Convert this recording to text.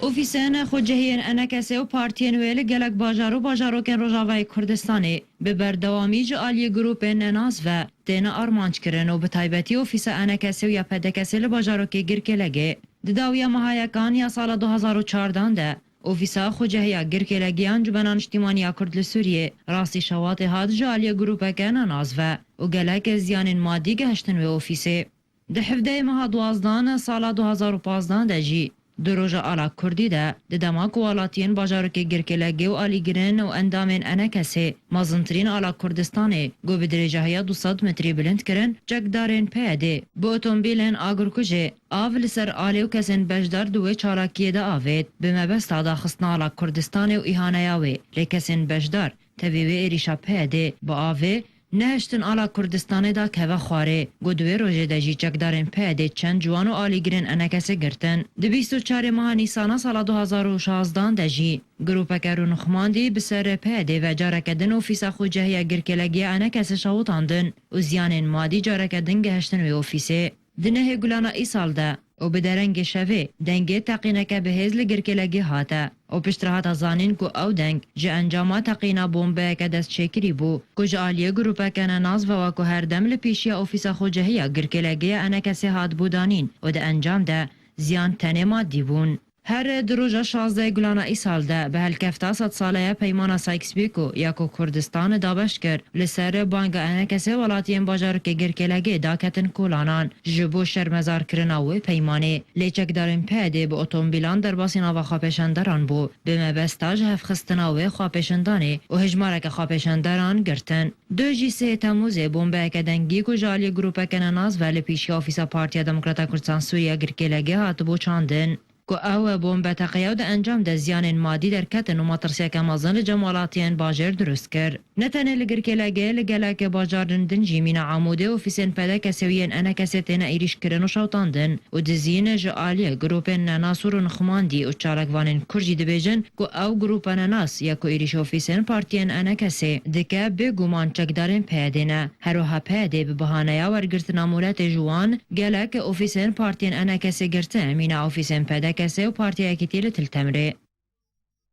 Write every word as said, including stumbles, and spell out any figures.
Ofîsên xwecihiyên ENKSê û partiyên wê li gelek bajar û bajarokên Rojavayê Kurdistanê bi berdewamî ji aliyê grûpên nenas ve têne armanckirin û bi taybetî ofîsa ENKSê û ya PDKSê li bajarokê Girkêlegê. Di dawiya meha yekan ya sala du hazar û çardan de, ofîsa xwecehiya Girkêlegê ya Encûmena Niştîmaniya Kurd li Sûriyê rastî şewatê hat ji aliyê grûpeke nenas ve û gelek ziyanên madî gehiştin wê ofîsê. Di hevdehê meha duwazdan sala du hazar û pazdan de jî du roja ala Kurdî de, di dema ku welatiyên bajarokê Girkêlegê û alîgirin û endamên ENKSê mezintirîn ala Kurdistanê ku bi dirêjahiya du sed metrî bilind kirin, çekdarên PYDê bi otomobîlên agirkujê av li ser alê û kesên beşdar di wê çalakiyê de avêt, bi mebesta daxistina ala Kurdistanê û îhaneya wê, lê kesên beşdar tevî wê êrîşa PYDê bi avê nehiştin ala Kurdistanê da keve xwarê. Ku di wê rojê de jî çekdarên PYDê çend ciwan û alîgirên ENKSê girtin. Di bîst û çarê meha Nîsana sala du hazar û şazdan de jî grûpeke rûnixmandî bi ser PYDê ve careke din ofîsa xwecehiya Girkêlegê ya ENKSê şewitandin û ziyanên madî careke din gehiştin wê ofîsê. Di nehê Gulana îsal de û bi derengê şevê dengê teqîneke bihêz li Girkêlegê hate û piştre hate zanîn ku ew deng ji encama teqîna bombeyeke destçêkirî bû ku ji aliyê grûpeke nenas ve weko herdem li pêşiya ofîsa xwecehiya Girkêlegê ya ENKSê hatibû danîn û di encam de ziyan tenê madî bûn. Her di roja şazdehê Gulana îsal de bi helkefta sedsaleya Peymana Sykes-Picot ya ku Kurdistan dabeş kir, li ser banga ENKSê welatiyên bajarokê Girkêlegê daketin kolanan ji bo şermezarkirina wê peymanê. Lê çekdarên PYDê bi otomobîlan derbasî nava xwepêşanderan bû, bi mebesta ji hevxistina wê xwepêşandanê û hejmareke xwepêşanderan girtin. Dojî sê Temmûzê bombeyeke dengî ku ji aliyê grûpeke nenas ve li pêşiya ofîsa Partiya Demokrata Kurdistan Sûriya Girkêlegê hatibû çandin. Ku ew bombe teqeya û di encam de ziyanên madî derketin û metirsiyeke mezin li cem welatiyên bajêr dirust kir. Ne tenê li Girkêlegê, li gelek bajarên din jî mîna Amûdê ofîsên PDKSê û yên ENKSê têne êrîşkirin û şewtandin û dizîn ji aliyê grûpên nenas û rûnixmandî û çalakvanên Kurd jî dibêjin ku ew grûpa nenas ya ku êrîşî ofîsên partiyên ENKSê dike, bêguman çekdarên PYDê ne. Her wiha PYDê bi bahaneya wergirtina mûletê ji wan gelek ofîsên partiyên ENKSê girtin, mîna ofîsên PDKSê û Partiya Yekîtî li Til Temirê.